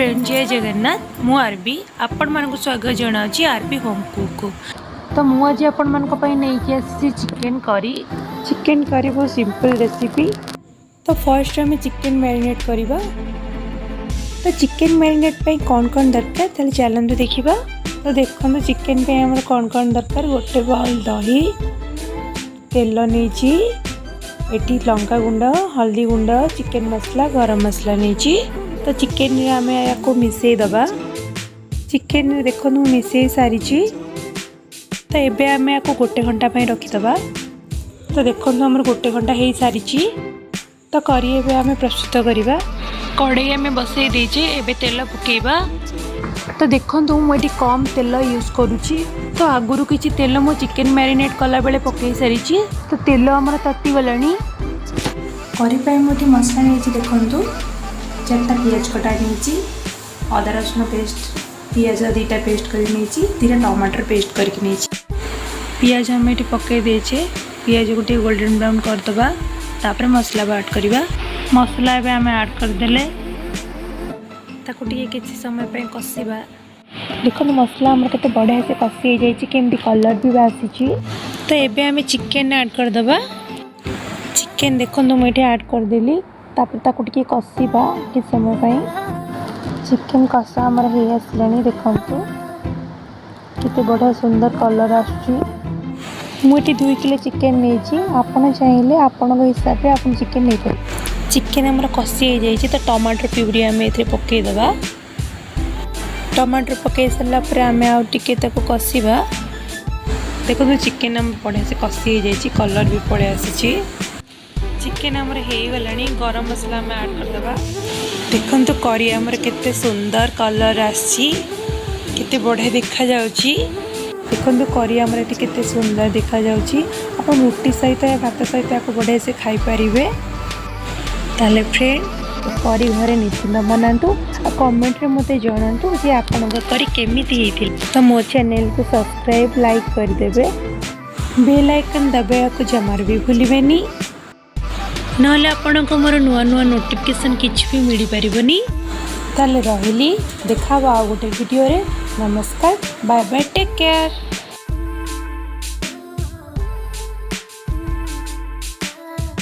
Friend, ଜୟ ଜଗନ୍ନାଥ। ମୁଁ ଆରବି, ଆପଣମାନଙ୍କୁ ସ୍ୱାଗତ ଜଣାଉଛି ଆରବି ହୋମ୍ କୁକ୍କୁ। ତ ମୁଁ ଆଜି ଆପଣମାନଙ୍କ ପାଇଁ ନେଇକି ଆସିଛି ଚିକେନ୍ କରି। ଚିକେନ୍ କରି ବହୁତ ସିମ୍ପଲ୍ ରେସିପି। ତ ଫାର୍ଷ୍ଟ ଆମେ ଚିକେନ୍ ମ୍ୟାରିନେଟ୍ କରିବା। ତ ଚିକେନ୍ ମ୍ୟାରିନେଟ୍ ପାଇଁ କ'ଣ କ'ଣ ଦରକାର, ତାହେଲେ ଚାଲନ୍ତୁ ଦେଖିବା। ତ ଦେଖନ୍ତୁ, ଚିକେନ୍ ପାଇଁ ଆମର କ'ଣ କ'ଣ ଦରକାର। ଗୋଟେ ବାଉଲ୍ ଦହି, ତେଲ ନେଇଛି ଏଠି, ଲଙ୍କା ଗୁଣ୍ଡ, ହଳଦୀ ଗୁଣ୍ଡ, ଚିକେନ୍ ମସଲା, ଗରମ ମସଲା ନେଇଛି। ତ ଚିକେନରେ ଆମେ ୟାକୁ ମିଶାଇ ଦେବା। ଚିକେନରେ ଦେଖନ୍ତୁ, ମୁଁ ମିଶାଇ ସାରିଛି। ତ ଏବେ ଆମେ ୟାକୁ ଗୋଟେ ଘଣ୍ଟା ପାଇଁ ରଖିଦେବା। ତ ଦେଖନ୍ତୁ, ଆମର ଗୋଟେ ଘଣ୍ଟା ହେଇସାରିଛି। ତ କରି ଏବେ ଆମେ ପ୍ରସ୍ତୁତ କରିବା। କଢ଼େଇ ଆମେ ବସେଇ ଦେଇଛେ, ଏବେ ତେଲ ପକାଇବା। ତ ଦେଖନ୍ତୁ, ମୁଁ ଏଠି କମ୍ ତେଲ ୟୁଜ୍ କରୁଛି। ତ ଆଗରୁ କିଛି ତେଲ ମୁଁ ଚିକେନ୍ ମ୍ୟାରିନେଟ୍ କଲାବେଳେ ପକାଇ ସାରିଛି। ତ ତେଲ ଆମର ତାତିଗଲାଣି। କରି ପାଇଁ ମୁଁ ଏଠି ମସଲା ନେଇଛି। ଦେଖନ୍ତୁ, ଚାରିଟା ପିଆଜ କଟା ନେଇଛି, ଅଦା ରସୁଣ ପେଷ୍ଟ, ପିଆଜ 2ଟା ପେଷ୍ଟ କରି ନେଇଛି, 2ଟା ଟମାଟର ପେଷ୍ଟ କରିକି ନେଇଛି। ପିଆଜ ଆମେ ଏଠି ପକାଇ ଦେଇଛେ। ପିଆଜକୁ ଟିକେ ଗୋଲ୍ଡେନ୍ ବ୍ରାଉନ୍ କରିଦେବା, ତାପରେ ମସଲାକୁ ଆଡ଼୍ କରିବା। ମସଲା ଏବେ ଆମେ ଆଡ଼୍ କରିଦେଲେ, ତାକୁ ଟିକେ କିଛି ସମୟ ପାଇଁ କଷିବା। ଦେଖନ୍ତୁ, ମସଲା ଆମର କେତେ ବଢ଼ିଆ ସେ କଷି ହେଇଯାଇଛି, କେମିତି କଲର୍ ବି ଆସିଛି। ତ ଏବେ ଆମେ ଚିକେନ୍ ଆଡ଼୍ କରିଦେବା। ଚିକେନ୍ ଦେଖନ୍ତୁ, ମୁଁ ଏଠି ଆଡ଼୍ କରିଦେଲି। ତାପରେ ତାକୁ ଟିକେ କଷିବା କିଛି ସମୟ ପାଇଁ। ଚିକେନ୍ କଷା ଆମର ହେଇ ଆସିଲାଣି। ଦେଖନ୍ତୁ, କେତେ ବଢ଼ିଆ ସୁନ୍ଦର କଲର୍ ଆସୁଛି। ମୁଁ ଏଠି 2 କିଲୋ ଚିକେନ୍ ନେଇଛି। ଆପଣ ଚାହିଁଲେ ଆପଣଙ୍କ ହିସାବରେ ଆପଣ ଚିକେନ୍ ନେଇପାରିବେ। ଚିକେନ୍ ଆମର କଷି ହେଇଯାଇଛି। ତ ଟମାଟର ପ୍ୟୁରି ଆମେ ଏଥିରେ ପକାଇଦେବା। ଟମାଟର ପକାଇ ସାରିଲା ପରେ ଆମେ ଆଉ ଟିକେ ତାକୁ କଷିବା। ଦେଖନ୍ତୁ, ଚିକେନ୍ ଆମର ବଢ଼ିଆ ସେ କଷି ହେଇଯାଇଛି, କଲର୍ ବି ପଳେଇ ଆସିଛି। ଚିକେନ୍ ଆମର ହେଇଗଲାଣି। ଗରମ ମସଲା ଆମେ ଆଡ଼୍ କରିଦେବା। ଦେଖନ୍ତୁ, କରି ଆମର କେତେ ସୁନ୍ଦର କଲର୍ ଆସିଛି, କେତେ ବଢ଼ିଆ ଦେଖାଯାଉଛି। ଦେଖନ୍ତୁ, କରି ଆମର ଏଠି କେତେ ସୁନ୍ଦର ଦେଖାଯାଉଛି। ଆପଣ ରୁଟି ସହିତ, ଭାତ ସହିତ ୟାକୁ ବଢ଼ିଆ ସେ ଖାଇପାରିବେ। ତାହେଲେ ଫ୍ରେଣ୍ଡ, କରି ଘରେ ନିଶ୍ଚିନ୍ତ ବନାନ୍ତୁ ଆଉ କମେଣ୍ଟରେ ମୋତେ ଜଣାନ୍ତୁ ଯେ ଆପଣଙ୍କ କରି କେମିତି ହେଇଥିଲା। ତ ମୋ ଚ୍ୟାନେଲକୁ ସବସ୍କ୍ରାଇବ୍, ଲାଇକ୍ କରିଦେବେ। ବେଲ୍ ଆଇକନ୍ ଦବାଇବାକୁ ଜମାରୁ ବି ଭୁଲିବେନି, ନହେଲେ ଆପଣଙ୍କୁ ମୋର ନୂଆ ନୂଆ ନୋଟିଫିକେସନ୍ କିଛି ବି ମିଳିପାରିବନି। ତାହେଲେ ରହିଲି, ଦେଖା ହେବ ଆଉ ଗୋଟେ ଭିଡ଼ିଓରେ। ନମସ୍କାର, ବାଏ ବାଏ, ଟେକ୍ କେୟାର।